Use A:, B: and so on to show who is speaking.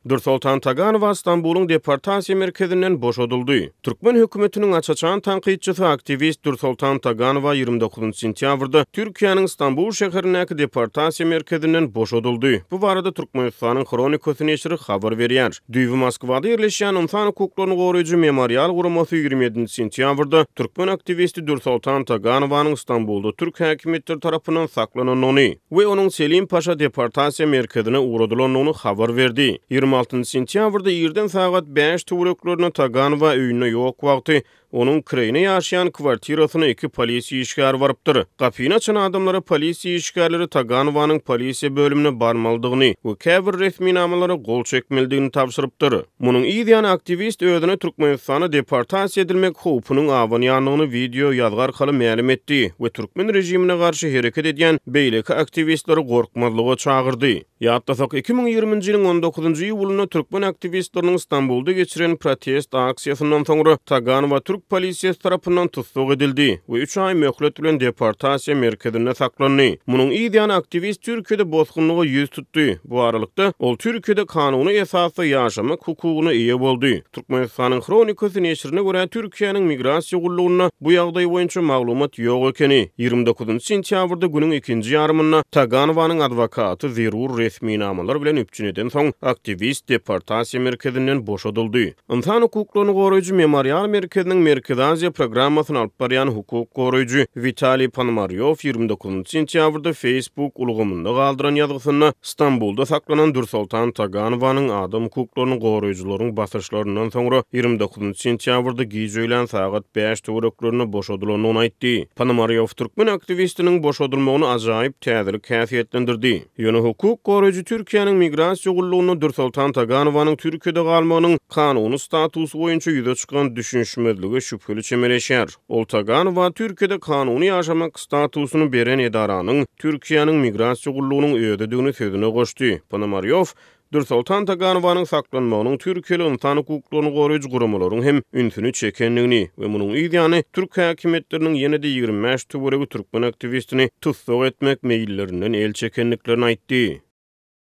A: Dürsoltan Taganowa Stambulyň deportasiýa merkezinden boşadyldy. Türkmen hökümetiniň aç-açan tankytçysy, aktiwist Dürsoltan Taganowa 29 sentýabrda Türkiýäniň Stambul şäherindäki deportasiýa merkezinden boşadyldy. Bu barada Türkmenistanyň Hronikasy neşiri habar berýär. Düýbi Moskwada ýerleşýän ynsan hukuklaryny goraýjy Memorial guramasy 27 sentýabrda türkmen aktiwisti Dürsoltan Taganowanyň Stambulda türk häkimiýetleri tarapyndan saklanandygyny we onuň Selim Paşa deportasiýa merkezine ugradylandygyny habar berdi. 26 sentýabrda irden sagat bäş töwereklerinde Taganowa öýünde ýok wagty Onuň kireýine ýaşaýan kwartirasyna iki polisiýa işgäri barypdyr. Gapyny açan adamlara polisiýa işgärleri Taganowanyň polisiýa bölümine barmalydygyny we käbir resminamalara gol çekmelidigini tabşyrypdyr. Munuň yz ýany aktiwist özüne Türkmenistana deportasiýa edilmek howpunyň abanýandygyny wideo ýazgy arkaly mälim etdi we türkmen režimine garşy hereket edýän beýleki aktiwistleri gorkmazlyga çagyrdy. Ýatlasak, 2020-nji ýylyň on dokuzynjy iýulynda türkmen aktiwistleriniň Stambulda geçiren protest aksiýasyndan soňra Taganowa türk polisiýasy tarapyndan tussag edildi we üç aý möhlet bilen deportasiýa merkezinde saklandy. Munuň yz ýany aktiwist Türkiýede bosgunlyga ýüz tutdy. Bu aralykda, ol Türkiýede kanuny esasda ýaşamak hukugyna eýe boldy. Türkmenistanyň Hronikasy neşirine görä, Türkiýäniň Migrasiýa gullugynda bu ýagdaý boýunça maglumat ýok ekeni. 29 sentýabrda günüň ikinji ýarymynda Taganowanyň adwokaty zerur resminamalar bilen üpjün edensoň, aktiwist deportasiýa merkezinden boşadyldy. Ynsan hukuklaryny goraýjy Memorial merkeziniň Merkezi Aziýa programmasyny alyp barýan hukuk goraýjy Witaliý Ponomarýow 29 sentýabrda Facebook ulgamynda galdyran ýazgysynda Stambulda saklanan Dürsoltan Taganowanyň adam hukuklaryny goraýjylaryň basyşlaryndan soňra 29 sentýabrda giç öýlän sagat bäş töwereklerinde boşadylandygyny aýtdy. Ponomarýow türkmen aktiwistiniň boşadylmagyny ajaýyp täzelik häsiýetlendirdi. Ýöne hukuk goraýjy Türkiýäniň Migrasiýa gullugynda Dürsoltan Taganowanyň Türkiýede galmagynyň kanuny statusy boýunça ýüze çykan düşünişmezlige şübheli çemeleşýär. Ol Taganowa Türkiýede kanuny ýaşamak statusyny beren edaranyň Türkiýäniň Migrasiýa gullugynyň özüdigini sözüne goşdy. Ponomarýow Dürsoltan Taganowanyň saklanmagynyň türkiýeli ynsan hukuklaryny goraýjy guramalaryň hem ünsüni çekendigini we munuň yz ýany türk häkimiýetleriniň ýene-de 25 töweregi türkmen aktiwistini tussag etmek meýillerinden el çekendiklerini aýtdy.